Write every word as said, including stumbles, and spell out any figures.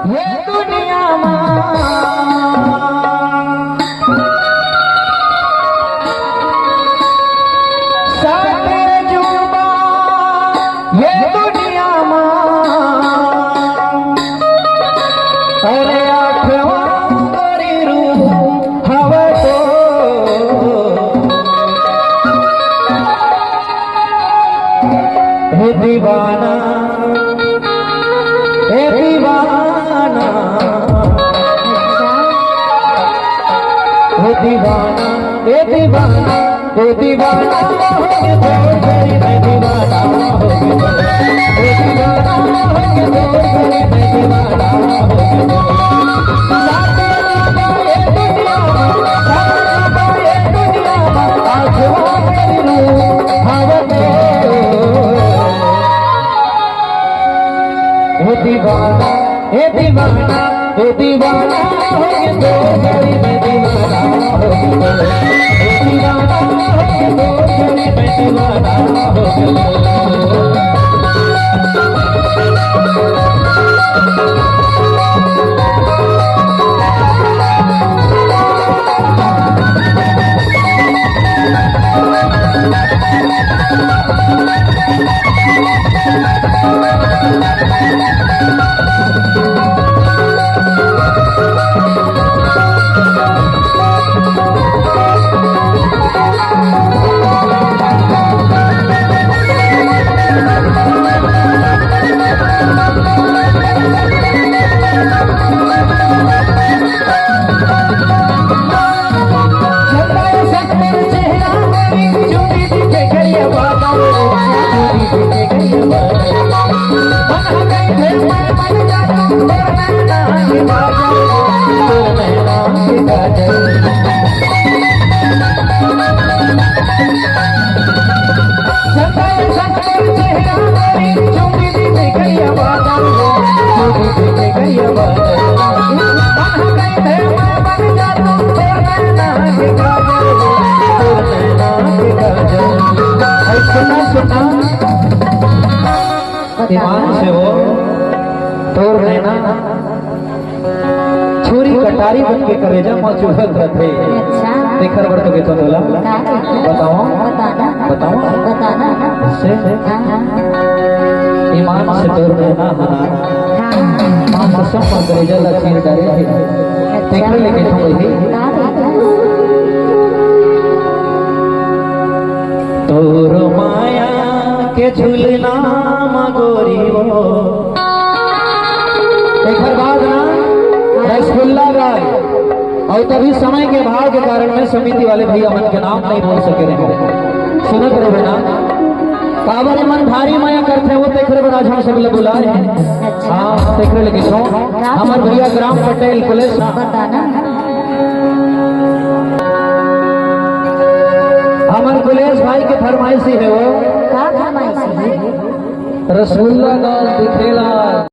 ये दुनिया मा सात अजूबा, ये दुनिया मा, अरे आठवां गोरी रूप हवय तो। हे दीवाना, हे दीवाना, हे दीवाना, हे दीवाना, हे दीवाना, हो गया तो तेरी मैं दीवाना, हो गया तो। हे दीवाना, हो गया तो तेरी मैं दीवाना, हो गया तो। साथ में ये दुनिया में, साथ में ये दुनिया में, आंखों तेरी रूह हवा में। हे दीवाना, हे दीवाना, हे दीवाना, हो गया तो तेरी मैं दीवाना, हो गया तो। हे दीवाना, हो गया तो तेरी मैं दीवाना, हो गया तो। सुना, सुना। ईमान से हो, तोर नैना छुरी कटारी बन के करेजा म चुभत रथे। अच्छा। तेखर बर तो कहिथों तोला। का कहिथों? बताओ। बताना। बताओ। बताना। से हाँ, हाँ। ईमान से तोर नैना हना। हाँ। माँ कसम पर करेजा ला चीर डारे थे। अच्छा। तेखर ले कहिथों वही। का कहिथों? तोर माया के झुलना म गोरी हो। एकर बाद ना रसगुल्ला गाय, अउ तभी समय के अभाव के कारण में समिति वाले भैया मन के नाम नहीं बोल सके रहे। सुनत रहे ना, काबर मन भारी मया करथे, वो तेखरे बर आज हम सब ला बुलाए हैं। हाँ, तेखरे लगे सो हमर भैया ग्राम पटेल कुलेश। बताना। हमर कुलेश भाई के फरमाइशी हे वो। का फरमाइशी हे? रसगुल्ला गाल दिखेला।